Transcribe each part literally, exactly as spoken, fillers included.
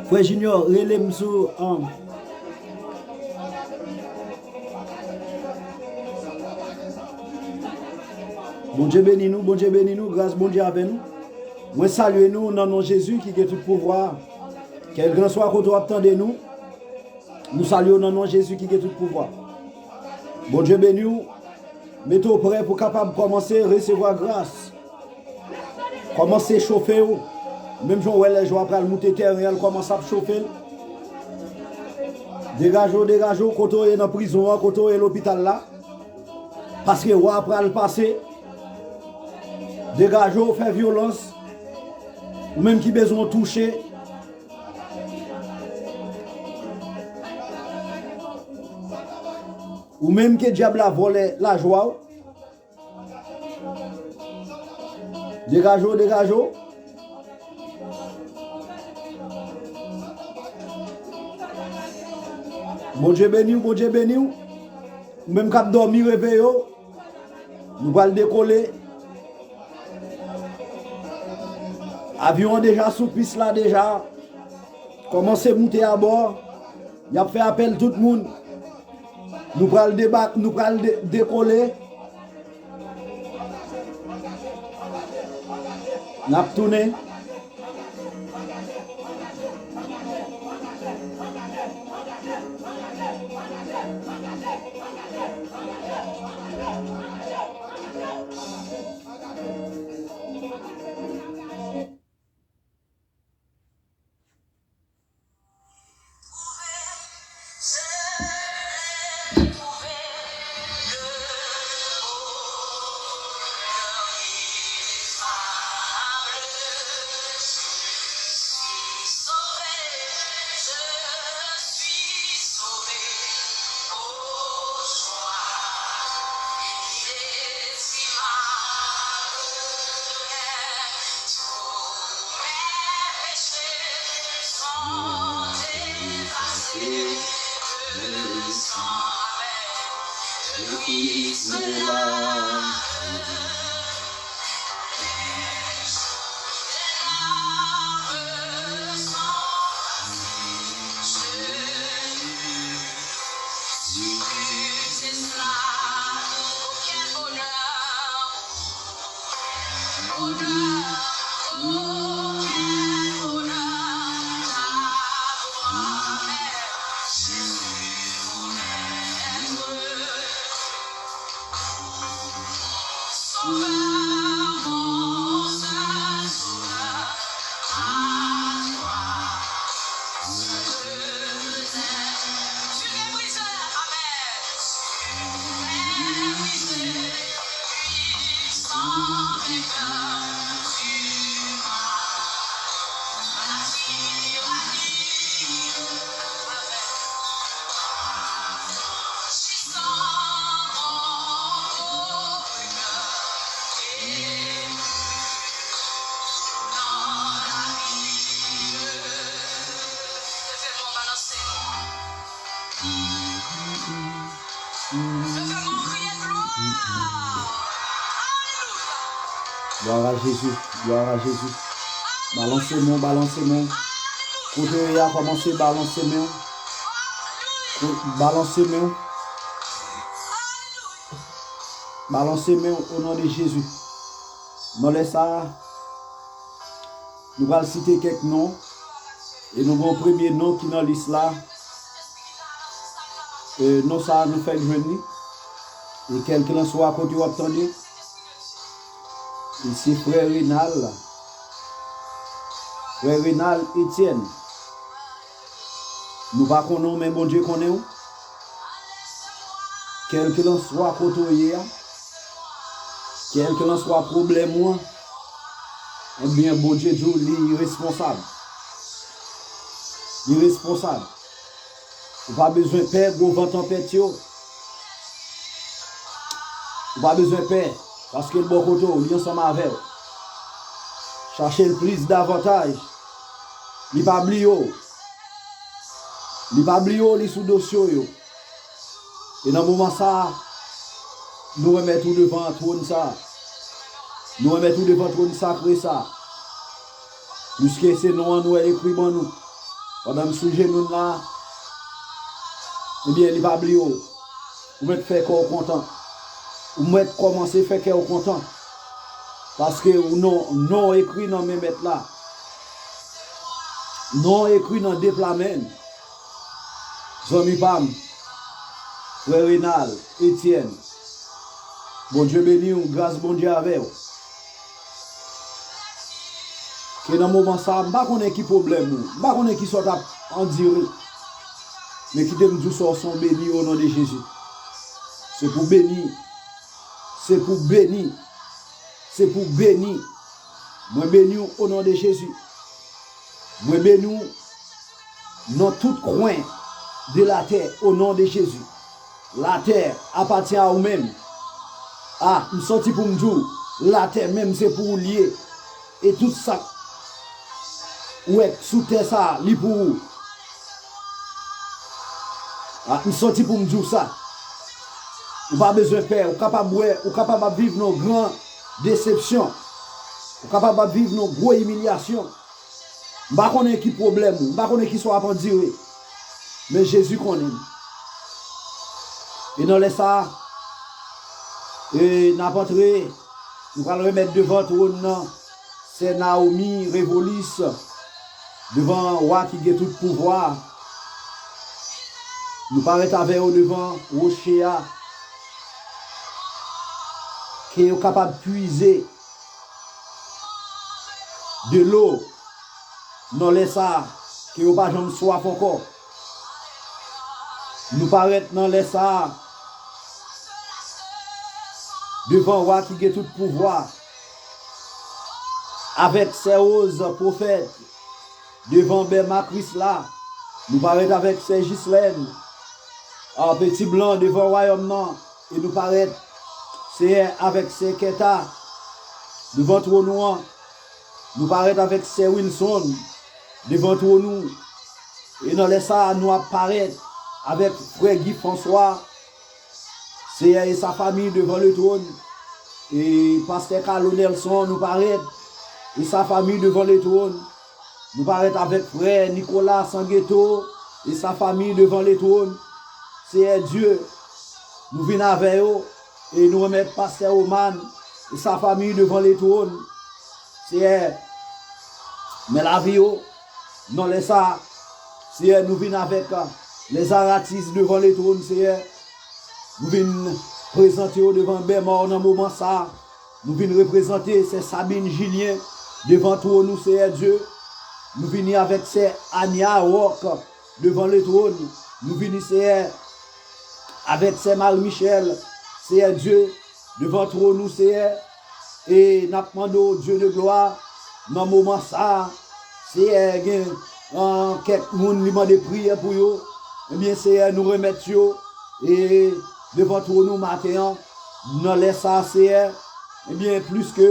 Frè Junior, rele m sou, um, Bondye beni nou, Bondye beni nou, gras Bondye avè nou. Mwen salye nou nan non Jezi ki gen tout pouvwa. Kèlkanswa kote w ap tande nou, nou salye w nan non Jezi ki gen tout pouvwa. Bondye beni w. Mete w prè pou kapab kòmanse resevwa gras. Kòmanse chofe w. Menm jan w wè lè jou a pral moute tèren an, l kòmanse ap chofe l. Degaje w, degaje w, kote w ye nan prizon an, kote w ye lopital la. Paske wa a pral pase. Degaje w, fè vyolans. Ou menm ki bezwen w touche. Ou menm ke dyab la vòlè lajwa w. Degaje w, degaje w. Bondye beni w, Bondye beni w. Ou menm k ap dòmi, reveye w. Nou pral dekole. Avyon an deja sou pis la deja. Kòmanse moute abò. Y ap fè apèl tout moun. Nou pral deba-, nou pral de-, dekole. N ap tounen. Glwa a Jezi, glwa a Jezi. Balanse men w, balanse men w. Kote w ye a, kòmanse balanse men w. Ko- Balanse men w. Balanse men w o non de Jezi. Nan lè sa a, nou pral site kèk non. E nou gen yon premye non ki nan lis la. E non sa a, nou fèk jwenn li. E kèlkelanswa kote w ap tande, e se frè Renal. Frè Renal Etienne. Nou pa konnen w, men Bondye konnen w. Kèlkelanswa kote w ye a, kèlkelanswa pwoblèm ou an, ebyen, Bondye di w li responsab. Li responsab. Ou pa bezwen pè gwo van tanpèt yo. Ou pa bezwen pè, paske l bò kote w, li ansanm avè w. Chache l plis davantaj. Li pa bliye w. Li pa bliye w, li sou dosye w yo. E nan moman sa a, nou remèt ou devan twòn sa a. Nou remèt ou devan twòn sakre sa a. Piske se non an nou wè ekri ban nou. Pandan m sou jenou m la, ebyen, li pa bliye w. Ou mèt fè kè w kontan. Ou mèt kòmanse fè kè w kontan. Paske ou non, non w ekri nan men Mèt la. Non w ekri nan de pla men l. Zanmi pa m, frè Renal Etienne, Bondye beni w, gras Bondye avè w. Ke nan moman sa a, m pa konnen ki pwoblèm ou, m pa konnen kisa w t ap andire. Men kite m di w sa, w se yon beni o non de Jezi. Se pou beni. Se pou beni. Se pou beni. Mwen beni w o non de Jezi. Mwen beni w nan tout kwen de latè, o non de Jezi. Latè apatyen a ou menm. A, m sòti pou m di w, latè menm se pou ou l ye. E tout sa k ou wè sou tè sa a, li pou ou. A, m sòti pou m di w sa. Ou pa bezwen pè, ou kapab wè, ou kapab ap viv nan gran desepsyon. Ou kapab ap viv nan gwo imilyasyon. M pa konnen ki pwoblèm ou, m pa konnen kisa w ap andire. Men Jezi konnen. E nan lè sa a, e n ap antre, nou pral remèt devan twòn nan, sè Naomi Revolis, devan Wa ki gen tout pouvwa a. Nou parèt avè yo devan woche a, ke yo kapab pwize dlo nan lè sa a, ke yo pa janm swaf ankò. Nou parèt nan lè sa a devan Wa ki gen tout pouvwa, avèk sè Woz pwofèt, devan Bèma Krisla, nou parèt avèk sè Jislèn, a, Peti Blan devan wayòm nan, e nou parèt, Seyè, avèk sè Kèta devan twòn ou an. Nou parèt avèk sè Wilson devan twòn ou. E nan lè sa a, nou ap parèt avèk frè Guy François, Seyè, e sa fami devan le twòn. E pastè Carlo Nelson, nou parèt, e sa fami devan le twòn. Nou parèt avèk frè Nicolas Sangueto e sa fami devan le twòn. Seyè Dye, nou vin avè yo e nou remèt pastè Oman e sa fami devan le twòn. Seyè, men lavi yo, nan lè sa, Seyè, nou vin avèk, euh, lèzaratis devan letwòn, Seyè. Nou vin prezante yo devan bèma w nan moman sa. Nou vin reprezante sè Sabine Julien devan twòn ou, Seyè Dye. Nou vini avèk sè Ania Rock devan letwòn. Nou vini, Seyè, avèk sè Marie Michel, Seyè Dye, devan twòn ou, Seyè. E n ap mande w, Dye de glwa, nan moman sa, Seyè, gen, ah, kèk moun li mande priyè pou yo. Ebyen, Seyè, nou remèt yo, e devan twòn ou maten an, nan lè sa, Seyè. Ebyen, plis ke,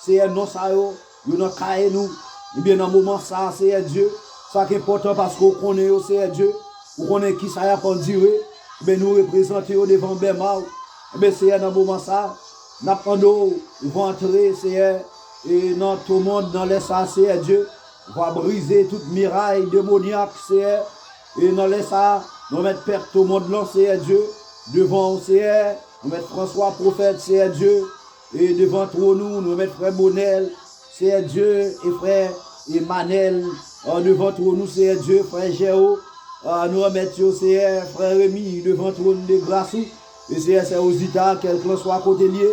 Seyè, non sa yo, yo nan kaye nou. Ebyen, nan moman sa, Seyè Dye, sa k enpòtan paske w konnen yo, Seyè Dye. Ou konnen kisa y ap andire. Ebyen, nou reprezante yo devan bèma w. Ebyen, Seyè, nan moman sa, n ap mande w, ou va antre, Seyè, e nan tou mond, nan lè sa, Seyè Dye, ou va brize tout miray demonyak, Seyè. E nan lè sa, nou remèt pèp tou mond lan, Seyè Dye, devan w, Seyè. Nou remèt Franswa pwofèt, Seyè Dye, e devan twòn ou, nou remèt frè Bonèl, Seyè Dye, e frè Emanèl, an devan twòn ou, Seyè Dye, frè Jèwo, ah, nou remèt yo, Seyè, frè Remi, devan twòn de gras ou, e Seyè, sè Ozita, kèlkanswa kote l ye,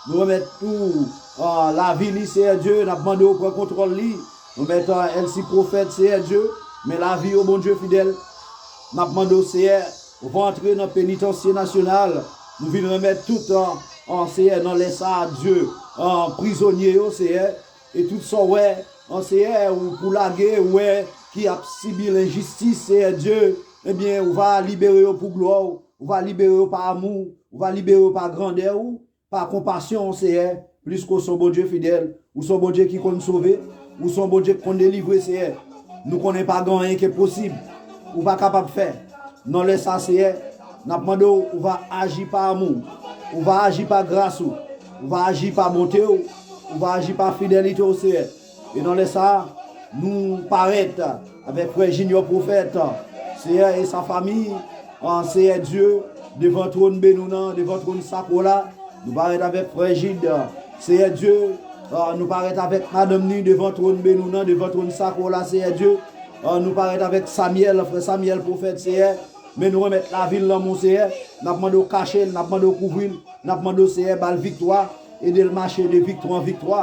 nou remèt tou, ah, lavi li, Seyè Dye, n ap mande w pran kontwòl li, nou remèt, ah, Elsie pwofèt, Seyè Dye, men lavi yo, Bondye fidèl, n ap mande w, Seyè, ou va antre nan penitansye nasyonal, nou vin remèt tout, ah, ah, Seyè, nan lè sa, Dye, ah, prizonye yo, Seyè, e tout sa w wè, an Seyè, ou pou lage, ou wè, ki ap sibi lenjistis, Seyè Dye, ebyen, ou va libere yo pou glwa w, ou va libere yo pa amou, ou va libere yo pa grandè ou, pa konpasyon w, Seyè, plis ke w se yon Bondye fidèl, ou se yon Bondye ki konn sove, ou se yon Bondye ki konn delivre, Seyè. Nou konnen pa gen anyen ki enposib, ou pa kapab fè. Nan lè sa, Seyè, n ap mande w, ou va aji pa amou w, ou va aji pa gras ou, ou va aji pa bonte w, ou va aji pa fidelite w, Seyè. E nan lè sa, nou parèt avèk frè Junior Pwofèt, Seyè, e sa fami, an Seyè Dye, devan twòn beni w nan, devan twòn sakre w la, nou parèt avèk frè Jid, Seyè Dye, ah, nou parèt avèk madanm ni devan twòn beni w nan, devan twòn sakre w la, Seyè Dye. Ah, nou parèt avèk Samyèl, frè Samyèl pwofèt, Seyè. Men nou remèt lavi l nan men w, Seyè. N ap mande w kache l, n ap mande w kouvri l, n ap mande w, Seyè, ba l viktwa, ede l mache de viktwa an viktwa.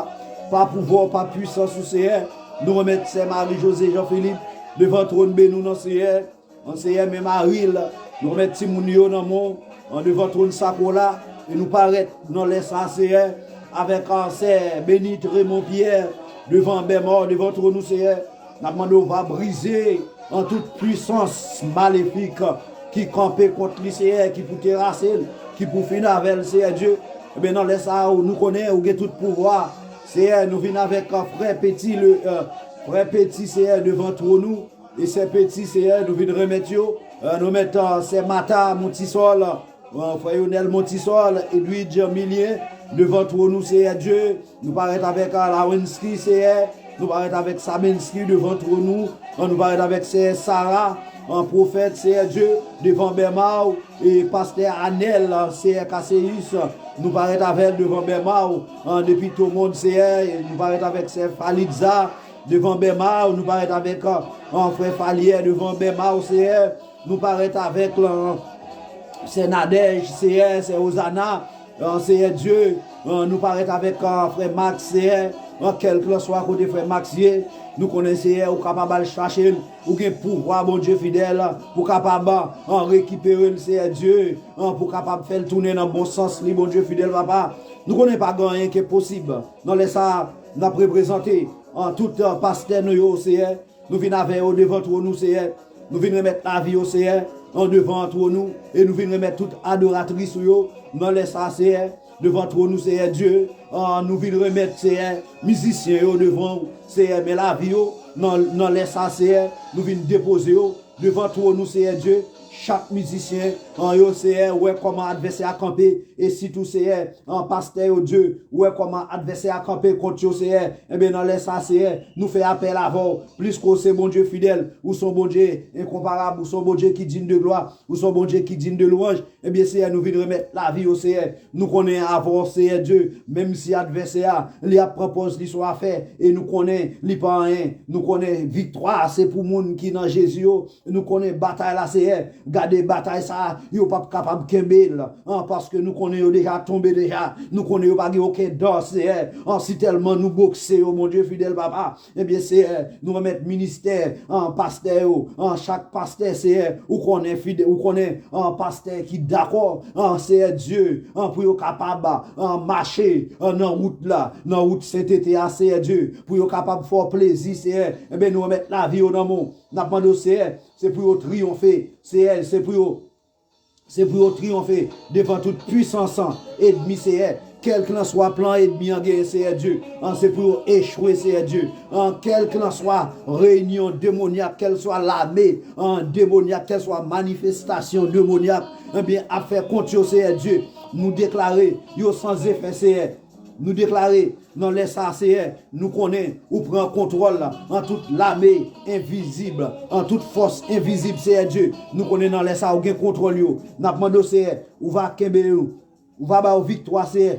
Pa pouvwa w, pa pwisans ou, Seyè. Nou remèt sè Marie José Jean Philippe devan twòn beni w nan, Seyè. An Seyè, men mari l, nou remèt timoun yo nan men w, an devan twòn sakre w la, e nou parèt nan lè sa, Seyè, avèk, an sè Benit Raymond Pierre, devan bèma w, devan twòn ou, Seyè. N ap mande w va brize an tout pwisans malefik ki kanpe kont li, Seyè, ki pou terase l, ki pou fin avè l, Seyè Dye. Ebyen, nan lè sa a, nou konnen ou gen tout pouvwa. Seyè, nou vin avèk, an frè Peti, le, euh, frè Peti, Seyè, devan twòn ou. E sè Peti, Seyè, nou vin remèt yo. Euh, nou remèt, euh, sè Mata Montisòl, euh, frè Yonèl Montisòl, Edwidge Milien, devan twòn ou, Seyè Dye. Nou parèt avèk, euh, Lawensky, Seyè. Nou parèt avèk Sabensky devan twòn ou. Euh, nou parèt avèk sè Sara, euh, pwofèt, Seyè Dye, devan bèma w. E pastè Anèl, euh, Seyè Kaseyis, euh, nou parèt avè l devan bèma w. Euh, depi tou mond, Seyè, nou parèt avèk sè Falitza, devan bèma w, nou parèt avèk, an, an frè Falyè devan bèma w, Seyè. Nou parèt avèk, an, sè Nadèj, Seyè, sè Ozana, an, Seyè Dye, an, nou parèt avèk, an, frè Max, Seyè, an, kèlkanswa kote frè Max ye, nou konnen, Seyè, ou kapab al chache l, ou gen pouvwa, Bondye fidèl, pou kapab, an, rekipere l, Seyè Dye, an, pou kapab fè l tounen nan bon sans li, Bondye fidèl, papa. Nou konnen pa gen anyen ki enposib. Nan lè sa a, n ap reprezante, an, tout, an, pastè nou yo, Seyè. Nou vin avè yo devan twòn ou, Seyè. Nou vin remèt lavi yo, Seyè, an, devan twòn ou. E nou vin remèt tout adoratris ou yo, nan lè sa a, Seyè, devan twòn ou, Seyè Dye. An, nou vin remèt, Seyè, mizisyen yo devan ou, Seyè, men lavi yo, nan, nan lè sa a, Seyè, nou vin depoze yo devan twòn ou, Seyè Dye. Chak mizisyen, an, yo, Seyè, wè kòman advèsè a kanpe. e sitou, Seyè, an pastè yo, Dye, ou wè kòman advèsè a kanpe kont yo, Seyè. Enben, nan lè sa, Seyè, nou fè apèl avè w, pliske w se Bondye fidèl, ou se yon Bondye enkonparab, ou se yon Bondye ki digne de glwa, ou se yon Bondye ki digne de lwanj. Ebyen, Seyè, nou vin remèt lavi yo, Seyè. Nou konnen avè w, Seyè Dye, menm si advèsè a, li ap pran pòz li se yon afè, e nou konnen li pa anyen. Nou konnen viktwa a se pou moun ki nan Jezi yo. Nou konnen batay la, Seyè. Gade batay sa a, yo p ap kapab kenbe l, an, paske nou konnen yo deja tonbe deja. Nou konnen yo pa gen okenn dan, Seyè. An, si tèlman nou bokse yo, Bondye fidèl, Papa. Ebyen, Seyè, nou remèt ministè, an, pastè yo, an, chak pastè, Seyè, ou konnen fidè-, ou konnen, an, pastè ki dakò, an, Seyè Dye, an, pou yo kapab, an, mache, an, nan wout la, nan wout sentete a, Seyè Dye, pou yo kapab fè w plezi, Seyè. Enben, nou remèt lavi yo nan men w. N ap mande w, Seyè, se pou yo triyonfe, Seyè, se pou yo Se pou yo triyonfe devan tout pwisans ènmi, Seyè. Kèlkelanswa plan ènmi an genyen, Seyè Dye, an, se pou yo echwe, Seyè Dye. An, kèlkelanswa reyinyon demonyak, kèlswa lame, an, demonyak, kèlswa manifestasyon demonyak, ebyen, ap fè kont yo, Seyè Dye. Nou deklare yo san efè, Seyè. Nou deklare nan lè sa a, Seyè, nou konnen ou pran kontwòl an tout lame envizib, an tout fòs envizib, Seyè Dye. Nou konnen nan lè sa a ou gen kontwòl yo. N ap mande w, Seyè, ou va kenbe yo, ou va ba yo viktwa, Seyè.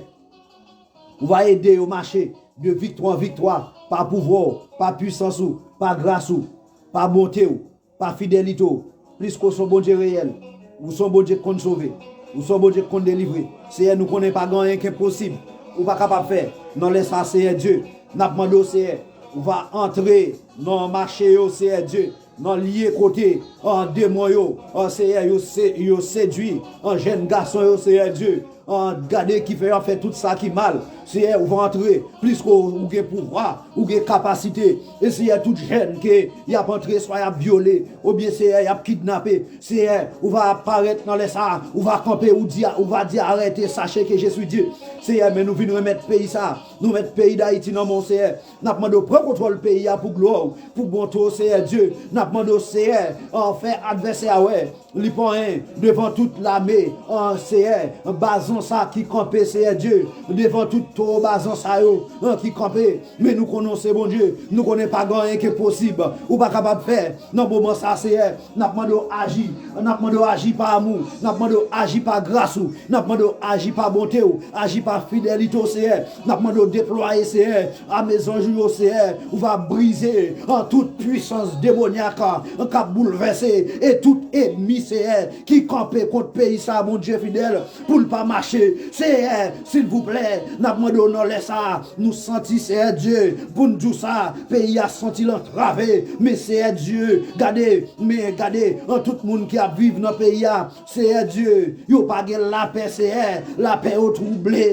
Ou va ede yo mache de viktwa an viktwa, pa pouvwa w, pa pwisans ou, pa gras ou, pa bonte w, pa fidelite w, pliske w se yon Bondye reyèl, ou se yon Bondye k konn sove, ou se yon Bondye k konn delivre. Seyè, nou konnen pa gen anyen ki enposib ou pa kapab fè. Nan lè sa a, Seyè Dye, n ap mande w, Seyè, ou va antre nan mache yo, Seyè Dye, nan lye kote, an, demon yo, an, Seyè, yo se-, yo sedui, an, jèn gason yo, Seyè Dye, an, gade ki fè y ap fè tout sa ki mal. Seyè, ou va antre, pliske ou gen pouvwa, ou gen kapasite. E Seyè, tout jèn ke y ap antre, swa y ap vyole, oubyen, Seyè, y ap kidnape. Seyè, ou va parèt nan lè sa a, ou va kanpe, ou di, ou va di, arrêtez, sachez que je suis Dieu. Seyè, men nou vin remèt peyi sa a, nou remèt peyi Dayiti nan men w, Seyè. N ap mande w pran kontwòl peyi a pou glwa w, pou bonte w, Seyè Dye. N ap mande w, Seyè, an, fè advèsè a wè li pa anyen devan tout lame, an, Seyè, bazan sa ki kanpe, Seyè Dye, devan tout towo bazan sa yo, an, ki kanpe. Men nou konnen w se Bondye, nou konnen pa gen anyen ki enposib ou pa kapab fè nan moman sa, Seyè. N ap mande w aji, n ap mande w aji pa amou, n ap mande w aji pa gras ou, n ap mande w aji pa bonte w, aji pa fidelite w, Seyè. N ap mande w deplwaye, Seyè, ame zanj ou yo, Seyè, ou va brize, an, tout pwisans demonyak, an, k ap boulvèse, e tout ènmi, Seyè, ki kanpe kont peyi sa a, Bondye fidèl, pou l pa mache. Seyè, silvouplè, n ap mande w nan lè sa a, nou santi, Seyè Dye, pou n di w sa, peyi a santi l antrave, men Seyè Dye, gade, men gade, an, tout moun ki ap viv nan peyi a, Seyè Dye, yo pa gen lapè, Seyè, lapè yo twouble.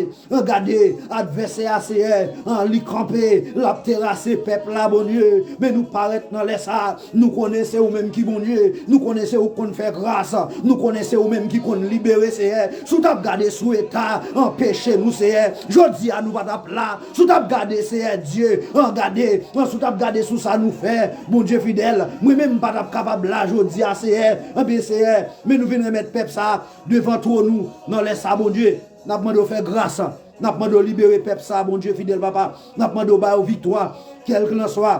Gade, advèsè a, Seyè, an, li kanpe, l ap terase pèp la, Bondye. Men nou parèt nan lè sa a, nou konnen se ou menm ki Bondye, nou konnen se ou k konn fè gras, nou konnen se ou menm ki konn libere, Seyè. Si w t ap gade sou eta, an, peche nou, Seyè, jodi a nou pa t ap la. Si w t ap gade, Seyè Dye, an, gade, an, si w t ap gade sou sa nou fè, Bondye fidèl, mwen menm m pa t ap kapab la jodi a, Seyè. Anben, Seyè, men nou vin remèt pèp sa a devan twòn ou nan lè sa a, Bondye. N ap mande w fè gras. N ap mande w libere pèp sa a, Bondye fidèl, Papa. N ap mande w ba yo viktwa, kèlkelanswa,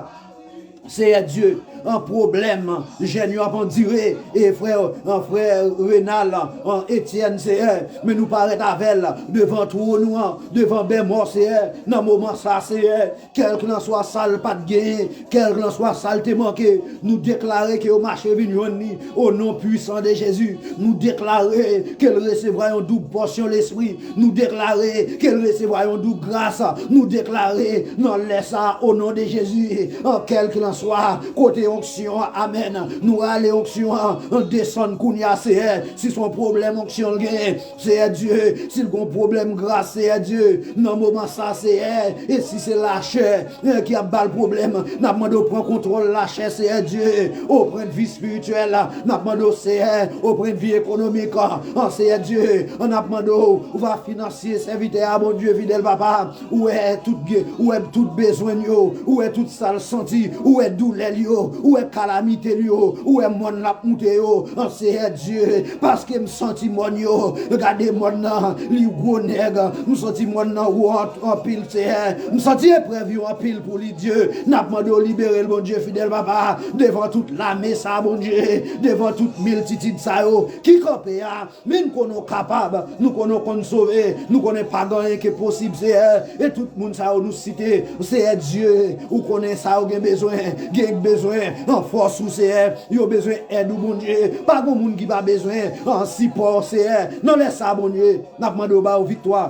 Seyè Dye, an, pwoblèm jèn yo ap andire, e frè, an, frè Renal, an, Etienne, Seyè, men nou parèt avè l devan twòn ou an, devan bèmò, Seyè, nan moman sa a, Seyè, kèlkelanswa sa l pa t genyen, kèlkelanswa sa l te manke, nou deklare ke yo mache vin jwenn li, o non pwisan de Jezi. Nou deklare ke l resevwa yon doub pòsyon Lespri. Nou deklare ke l resevwa yon doub gras. Nou deklare nan lè sa a, o non de Jezi, an, kèlkelanswa kote onksyon an, amèn. Nou rale onksyon an, desann kounye a, Seyè. Si se yon pwoblèm onksyon l genyen, Seyè Dye, si l gon pwoblèm gras, Seyè Dye, nan moman sa, Seyè, e si se lachè, eh, ki ap ba l pwoblèm, n ap mande w pran kontwòl lachè, Seyè Dye, o pwennvi espirityèl, n ap mande w, Seyè, o pwennvi ekonomik, an, Seyè Dye, n ap mande w, ou va finanse sèvitè a, Bondye fidèl, Papa, ou wè tout, ou wè tout bezwen yo, ou wè tout sa l santi, ou wè doulè l yo, Ou wè kalamite l yo, ou wè mòn l ap moute yo, an Seyè Dye, paske m santi mòn yo, gade mòn nan, li gwo nèg, m santi mòn nan wo an- anpil Seyè, m santi eprèv yo anpil pou li Dye, n ap mande w libere l Bondye fidèl papa, devan tout lame sa Bondye, devan tout miltitid sa yo, ki kanpe a, men n konnen w kapab, nou konnen w konn sove, nou konnen pa gen anyen ki posib Seyè, e tout moun sa yo nou site, Seyè Dye, ou konnen sa yo gen bezwen, gen bezwen an fòs ou Seyè, yo bezwen èd ou Bondye, pa gen moun ki pa bezwen an sipò Seyè, nan lè sa Bondye, n ap mande w ba yo viktwa,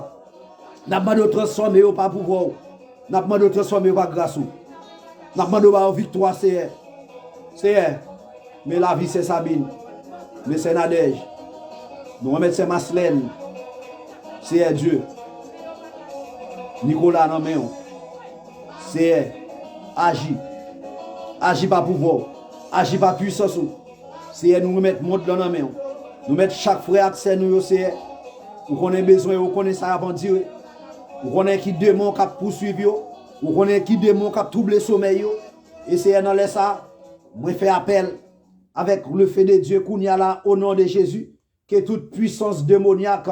n ap mande w transfòme yo pa pouvwa w, n ap mande w transfòme yo pa gras ou, n ap mande w ba yo viktwa Seyè, Seyè, men lavi sè Sabine, men sè Nadège, nou remèt sè Maslèn, Seyè Dye, Nikola nan men w. Seyè, aji. Aji pa pouvwa w. Aji pa pwisans ou. Seyè, nou remèt mond lan nan men w. Nou met chak frè ak sè nou yo, Seyè. Ou konnen bezwen yo, ou konnen sa y ap andire. Ou konnen ki demon k ap pouswiv yo. Ou konnen ki demon k ap twouble somèy yo. E Seyè, nan lè sa, mwen fè apèl avèk le feu de Dieu kounye a la, o non de Jezi, ke tout pwisans demonyak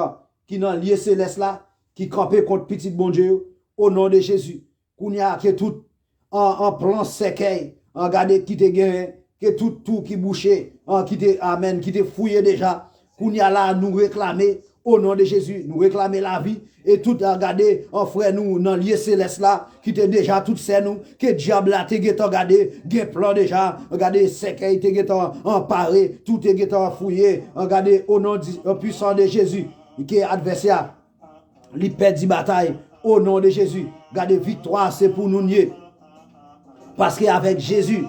ki nan lye selès la, ki kanpe kont pitit Bondye yo, o non de Jezi. Kounye a, ke tout an, an plan sèkèy, an gade ki te genyen, ke tout twou ki bouche, an ki te, amèn, ki te fouye deja. Kounye a la, nou reklame, o non de Jezi, nou reklame lavi, e tout, an gade, an frè nou nan lye selès la, ki te deja tout sè nou, ke dyab la te gentan gade, gen plan deja, an gade sèkèy te gentan anpare, tou te gentan fouye, an gade, o non di, an pwisan de Jezi, ke advèsè a, li pèdi batay, o non de Jezi, gade viktwa se pou nou n ye. Paske avèk Jezi,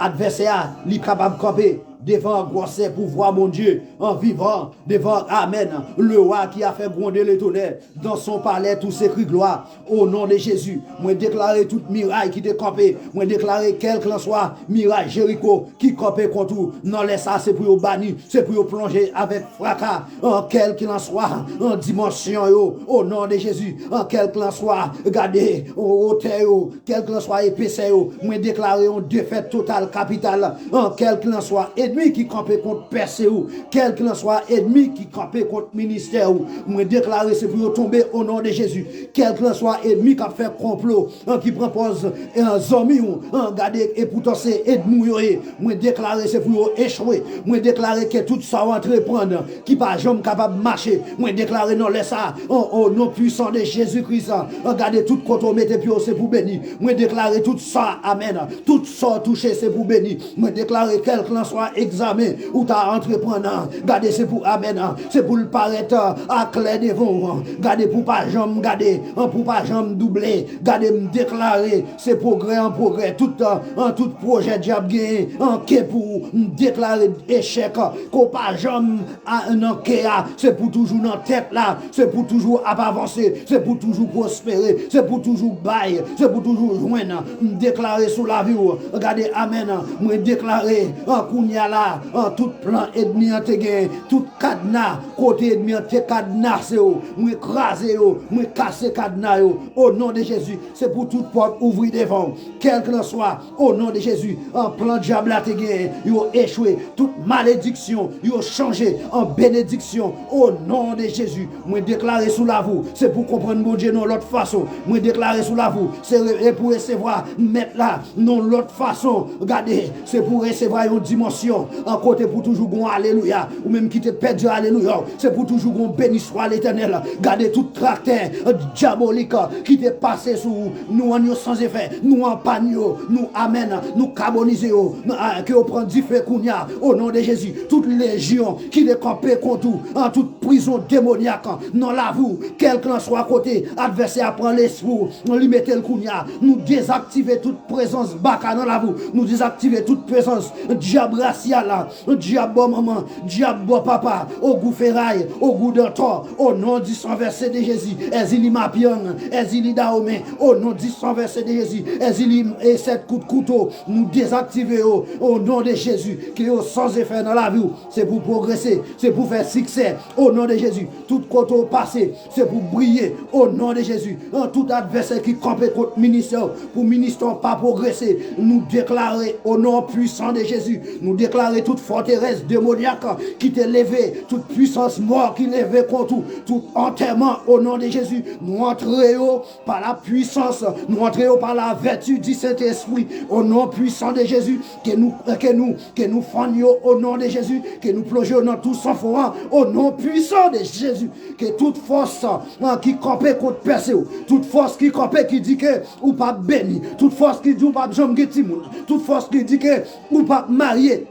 advèsè a, li kapab kanpe devan gwosè pouvwa Bondye an vivan, devan, amèn, le wa ki a fè gwonde le tonè, dans son palais tous ses cris gloire, o non de Jezi. Mwen deklare tout miray ki te kanpe, mwen deklare kèlkanswa miray Jeriko ki kanpe kont ou, nan lè sa se pou yo bani, se pou yo plonje avèk fraka, an kèlkanswa, an dimansyon yo, o non de Jezi, an kèlkanswa, gade, wotè yo, kèlkanswa epesè yo, mwen deklare yon defèt total kapital, an kèlkanswa enmi ki kanpe kont pèse ou, kèlkanswa enmi ki kanpe kont ministè ou, mwen deklare se pou yo tonbe o non de Jezi, kèlkanswa enmi k ap fè konplo, an ki pran pòz, an zanmi ou, an gade, e poutan se enmi w yo ye, mwen deklare se pou yo echwe, mwen deklare ke tout sa w antreprann, ki pa janm kapab mache. Mwen deklare nan lè sa, o, o non pwisan de Jezi Kris, an gade tout kote w mete pye w, se pou beni. Mwen deklare tout sa, amèn. Tout sa w touche, se pou beni. Mwen deklare kèlkanswa egzamen ou ta antreprann, gade se pou, amèn, se pou l parèt aklè devan w. Gade pou pa janm gade, an pou pa janm double. Gade m deklare, se pwogrè an pwogrè. Tout, an tout pwojè dyab genyen, an ke pou ou, m deklare echèk, ke w pa janm a, nan kè a, se pou toujou nan tèt la, se pou toujou ap avanse, se pou toujou pwospere, se pou toujou bay, se pou toujou jwenn. M deklare sou lavi w, gade, amèn, mwen deklare, an kounye a la, an tout plan enmi an te gen, tout kadna, kote enmi an te kadnase yo, mwen kraze yo, mwen kase kadna yo, o non de Jezi, se pou tout pòt ouvri devan w, kèlkanswa, o non de Jezi, an plan dyab la te genyen, yo echwe. Tout malediksyon, yo chanje an benediksyon. O non de Jezi, mwen deklare sou lavi w, se pou konprann Bondye nan lòt fason. Mwen deklare sou lavi w, se re- e pou resevwa Mèt la nan lòt fason. Gade, se pou resevwa yon dimansyon, an kote pou toujou gon alelouya. Ou menm ki te pèdi alelouya w, se pou toujou gon beni swa Letènèl. Gade tout traktè, e, dyabolik, e, ki te pase sou ou, nou rann yo san efè, nou anpàn yo, nou, amèn, nou kabonize yo, nou, a, ke yo pran dife kounye a, o non de Jezi. Tout lejyon ki te kanpe kont ou, an tout prizon demonyak, nan lavi w, kèlkanswa kote advèsè a pran lespri w, li mete l kounye a, nou dezaktive tout prezans baka nan lavi w, nou dezaktive tout prezans dyab ras Yala, dyab bò manman, dyab bò papa, ogou feray, ogou dantò, o non di san vèse de Jezi, èzili mapyang, èzili dawomen, o non di san vèse de Jezi, èzili e sèt kout kouto, nou dezaktive yo, o non de Jezi, ke yo san efè nan lavi w, se pou pwogrese, se pou fè siksè, o non de Jezi, tout kote w pase, se pou briye, o non de Jezi, an tout advèsè ki kanpe kont ministè w, pou ministè w pa pwogrese, nou deklare, o non pwisan de Jezi, nou deklare tout fòterès demonyak ki te leve, tout pwisans mò ki leve kont ou, tout antèman, o non de Jezi, nou antre yo pa la pwisans, nou antre yo pa la vèti di Sentespri, o non pwisan de Jezi, ke nou, ke nou, ke nou fann yo, o non de Jezi, ke nou plonje yo nan tou san fon an, o non pwisan de Jezi, ke tout fòs, an, ki kanpe kont pèse w, tout fòs ki kanpe ki di ke ou p ap beni, tout fòs ki di ou p ap janm gen timoun, tout fòs ki di ke ou p ap marye,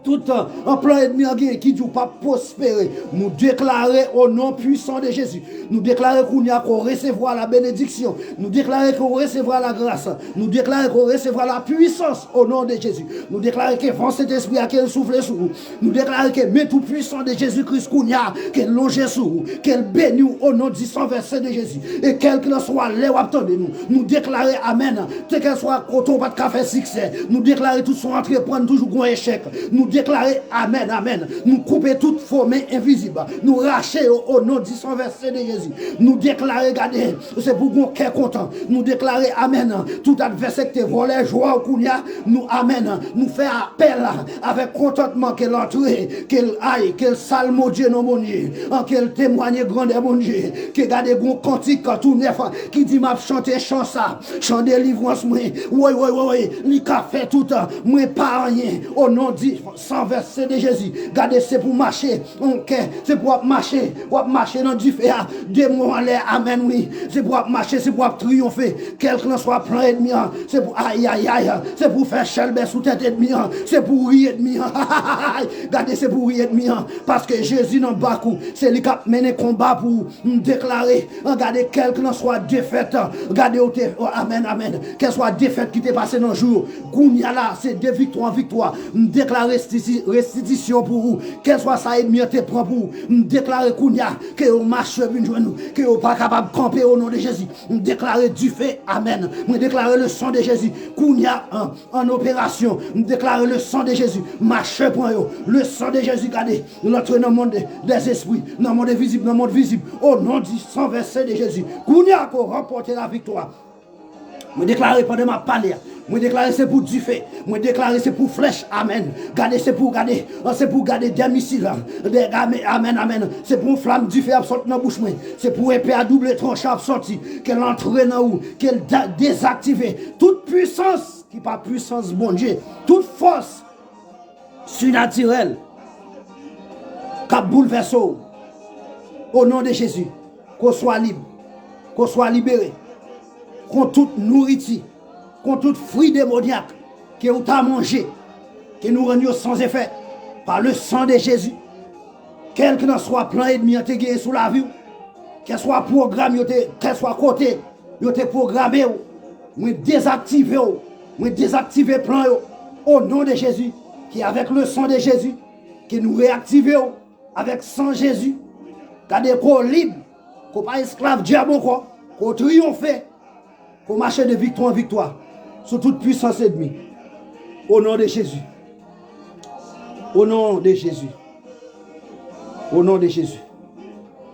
tout, an, plan ènmi an genyen ki di ou p ap pwospere, nou deklare o non pwisan de Jezi, nou deklare kounye a ke w resevwa la benediksyon, nou deklare ke w resevwa la gras, nou deklare ke w resevwa la pwisans o non de Jezi, nou deklare ke van Sentespri a ke l soufle sou ou, nou deklare ke men tou pwisan de Jezi Kris kounye a ke l lonje sou ou, ke l beni w o non di san vèse de Jezi, e kèlkelanswa lè w ap tande nou, nou deklare amèn, kèlkeswa kote w pa t ka fè siksè, nou deklare tout sa w antreprann toujou gon echèk, nou deklare amèn, amèn, nou koupe tout fo men envizib, nou rache yo o non di san vèse de Jezi, nou deklare gade, se pou gon kè kontan, nou deklare amèn, tout advèsè ki te vòlè jwa w kounye a, nou amèn, nou fè apèl avèk kontantman ke l antre, ke l ay, ke l salmodye non Bondye, an ke l temwanye grandè Bondye, ke gade gon kantik tou nèf ki di m ap chante chan sa, chan delivrans mwen, woy, woy, woy, woy, li ka fè tout, mwen pa anyen, o non di san vèse de Jezi, gade se pou mache, an kè, se pou w ap mache, w ap mache nan dife a, de mwa anlè, amèn wi, se pou w ap mache, se pou w ap triyonfe, kèlkelanswa plan ènmi an, se pou ayayay, se pou fè chèlbè sou tèt ènmi an, se pou ri ènmi an, gade se pou ri ènmi an, paske Jezi nan bak ou, se li k ap mennen konba pou ou, m deklare, an gade kèlkelanswa defèt, gade ou te, o amèn, amèn, kèlkeswa defèt ki te pase nan jou yo, kounye a la, se de viktwa an viktwa, m deklare restiti-, restitisyon pou ou, kèlkeswa sa ènmi an te pran pou ou, m deklare kounye a, ke yo mache vin jwenn ou, ke yo pa kapab kanpe o non de Jezi. M deklare dife, amèn. Mwen deklare le sang de Jésus kounye a an, an operasyon. M deklare le sang de Jésus mache pran yo. Le sang de Jésus gade, l antre nan mond dèzespri, nan mond envizib, nan mond vizib. O non di san vèse de Jésus. Kounye a ke w ranpòte laviktwa. Mwen deklare pandan m ap pale a. Mwen deklare se pou dife. Mwen deklare se pou flèch. Amèn. Gade se pou gade. An se pou gade de misil. De, amèn, amèn, amèn. Se pou yon flam dife ap sot nan bouch mwen. Se pou epe a double tranchan ap soti. Ke l antre nan ou. Ke l da- dezaktive. Tout pwisans ki pa pwisans Bondye. Tout fòs sinatirèl k ap boulvèse w. O non de Jezi, ke w swa lib, ke w swa libere kont tout nouriti, kont tout fwi demonyak ke w ta manje, ke nou rann yo san efè pa le sang de Jésus. Kèlkelanswa plan ènmi an te genyen sou lavi w, kèlkeswa pwogram yo te, kèlkeswa kote yo te pwograme w, mwen dezaktive w, mwen dezaktive plan yo, o non de Jezi, ke avèk le sang de Jésus, ke nou reyaktive w avèk san Jezi. Gade ke w lib, ke w pa esklav dyab ankò, ke w triyonfe, ke w mache de viktwa an viktwa sou tout pwisans ènmi. O non de Jezi. O non de Jezi. O non de Jezi.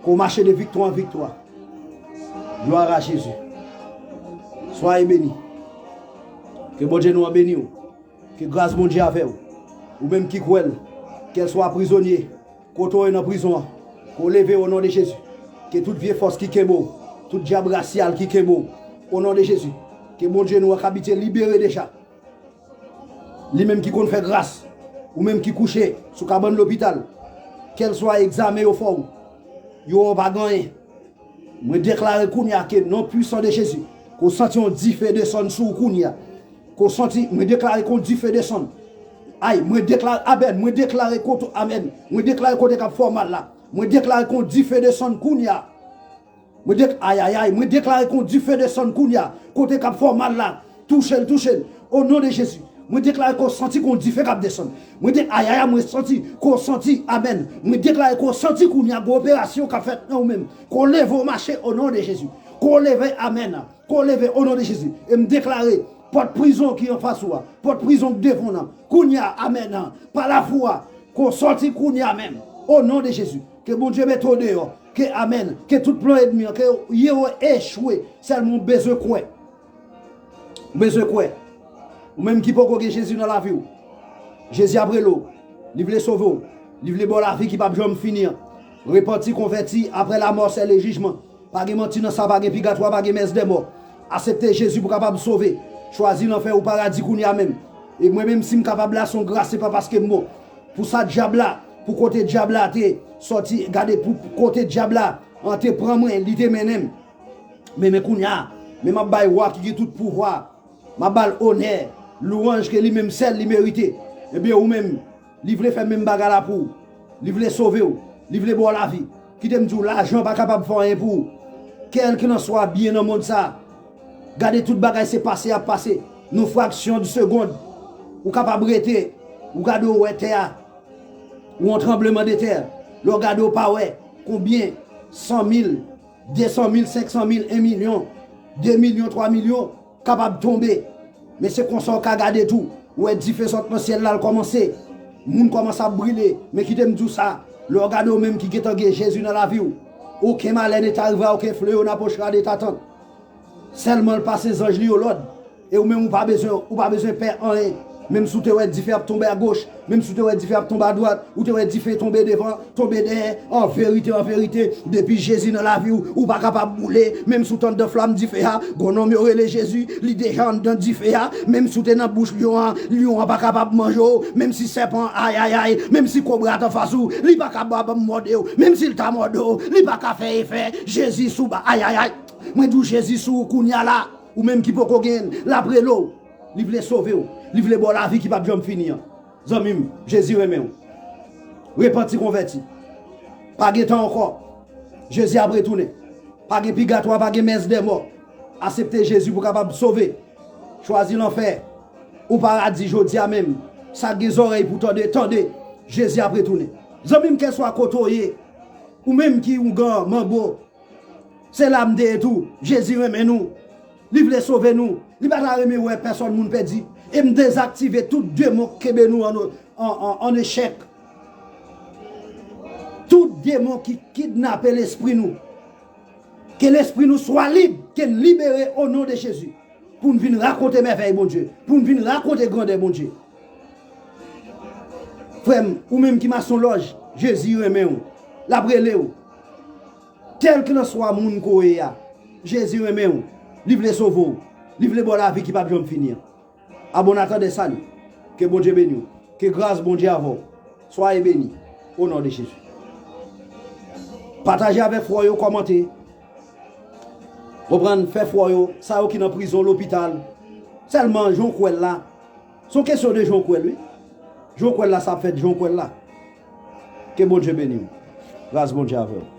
Ke w mache de viktwa an viktwa. Glwa a Jezi. Swaye beni. Ke Bondye nou an beni w. Ke gras Bondye avè w. Ou menm ki kwè l, kèlkeswa prizonye, kote w ye nan prizon an, ke w leve o non de Jezi. Ke tout vye fòs ki kenbe w, tout dyab rasyal ki kenbe w, o non de Jezi, ke Bondye nou an k abite libere deja. Li menm ki konn fè gras, ou menm ki kouche sou kabann lopital, kèlkeswa egzamen yo fè w, yo wè w pa gen anyen. Mwen deklare kounye a ke non pwisan de Jezi, ke w santi yon dife desann sou ou kounye a. Ke w santi, mwen deklare ke yon dife desann. Ay, mwen deklare, amèn, mwen deklare kote, amèn. Mwen deklare kote k ap fè w mal la. Mwen deklare ke yon dife desann kounye a. Mwen dek-, ay, ay, ay, mwen deklare ke yon dife desann kounye a. Kote k ap fè w mal la. Touche l, touche l. O non de Jezi. Mwen deklare ke w santi gon dife k ap desann. Mwen de, ayaya, mwen santi ke w santi, amèn. Mwen deklare ke w santi kounye a gon operasyon k ap fèt nan ou menm. Ke w leve w mache o non de Jezi. Ke w leve, amèn. Ke w leve o non de Jezi. E m deklare pòt prizon ki anfas ou a, pòt prizon k devan w nan, kounye a, amèn, pa lafwa, ke w sòti kounye a menm, o non de Jezi. Ke Bondye mete w deyò, ke, amèn, ke tout plan ènmi an, ke yo echwe. Sèlman w bezwen kwè. Ou bezwen kwè. Ou menm ki poko gen Jezi nan lavi w, Jezi ap rele w. Li vle sove w. Li vle ba w lavi ki p ap janm fini an. Repanti, konvèti, apre lamò se le jijman. Pa gen manti nan sa, pa gen pigatwa, pa gen mès dè mò. Aksepte Jezi pou w kapab sove. Chwazi lanfè ou paradi kounye a menm. E mwen menm, si m kapab la, se yon gras, se pa paske m bon. Pou sa dyab la, pou kote dyab la te sòti, gade pou kote dyab la an te pran mwen, li te mennen m. Men, men kounye a, men m ap bay wa ki gen tout pouvwa, m ap ba l onè, lwanj ke li menm sèl li merite. Ebyen, ou menm, li vle fè menm bagay la pou ou. Li vle sove w. Li vle ba w lavi. Kite m di w, lajan pa kapab fè anyen pou ou. Kèlkelanswa byen nan mond sa a, gade tout bagay se pase y ap pase. Nan fraksyon de segond, ou kapab rete, ou gade w wè tè a, ou yon tranbleman de tè. Lè w gade w pa wè konbyen san mil, de san mil, senk san mil, en milyon, de milyon, twa milyon kapab tonbe. Men se konsa w ka gade tou. Ou wè dife sot nan syèl la, l kòmanse. Moun kòmanse ap brile. Men kite m di w sa, lè w gade w menm ki gentan gen Jezi nan lavi w, aucun malheur ne t'arrivera, aucun fléau n'approchera de ta tente. Sèlman l pase zanj li yo lòd. E ou menm ou pa bezwen, ou pa bezwen pè anyen. Menm si w te wè dife ap tonbe agoch, menm si w te wè dife ap tonbe adwat, ou te wè dife tonbe devan, tonbe dèyè, an verite, an verite, depi Jezi nan lavi w, ou pa kapab boule. Menm si w te anndan flanm dife a, gon nonm yo rele Jezi, li deja anndan dife a. Menm si w te nan bouch lyon an, lyon an pa kapab manje w. Menm si sèpan, ayayay, menm si kobra t anfas ou, li pa kapab mòde w. Menm si l ta mòde w, li pa ka fè efè. Jezi sou ba, ayayay. Mwen di w Jezi sou ou kounye a la. Ou menm ki poko genyen l, l ap rele w. Li vle sove w. Li vle ba w lavi ki p ap janm fini an. Zanmi m, Jezi renmen w. Repanti, konvèti. Pa gen tan ankò. Jezi ap retounen. Pa gen pigatwa, pa gen mès dè mò. Aksepte Jezi pou w kapab sove. Chwazi lanfè ou paradi jodi a menm. Sa k gen zòrèy pou tande, tande. Jezi ap retounen. Zanmi m, kèlswa kote w ye, ou menm ki oungan, manbo, se la m te ye tou. Jezi renmen nou. Li vle sove nou. Li pa ta renmen wè pèsòn moun pèdi. E m dezaktive tout demon k kenbe nou an, an, an, an echèk. Tout demon ki kidnape lespri nou. Ke lespri nou swa lib, ke n libere o non de Jezi. Pou n vin rakonte mèvèy Bondye. Pou n vin rakonte grandè Bondye. Frè m, ou menm ki mason lòj, Jezi renmen w. L ap rele w. Kèlkelanswa moun ke w ye a, Jezi renmen w. Li vle sove w. Li vle ba w lavi ki p ap janm fini an. A bon, n atann salu. Ke Bondye beni w. Ke gras Bondye avè w. Soyez beni. O non de Jezi. Pataje avèk frè w yo, kòmante. Konprann, fè frè w yo, sa yo ki nan prizon, lopital. Sèlman, jan w kwè l la, se yon kesyon de jan w kwè l, wi. Jan w kwè l la, sa ap fèt jan w kwè l la. Ke Bondye beni w. Gras Bondye avè w.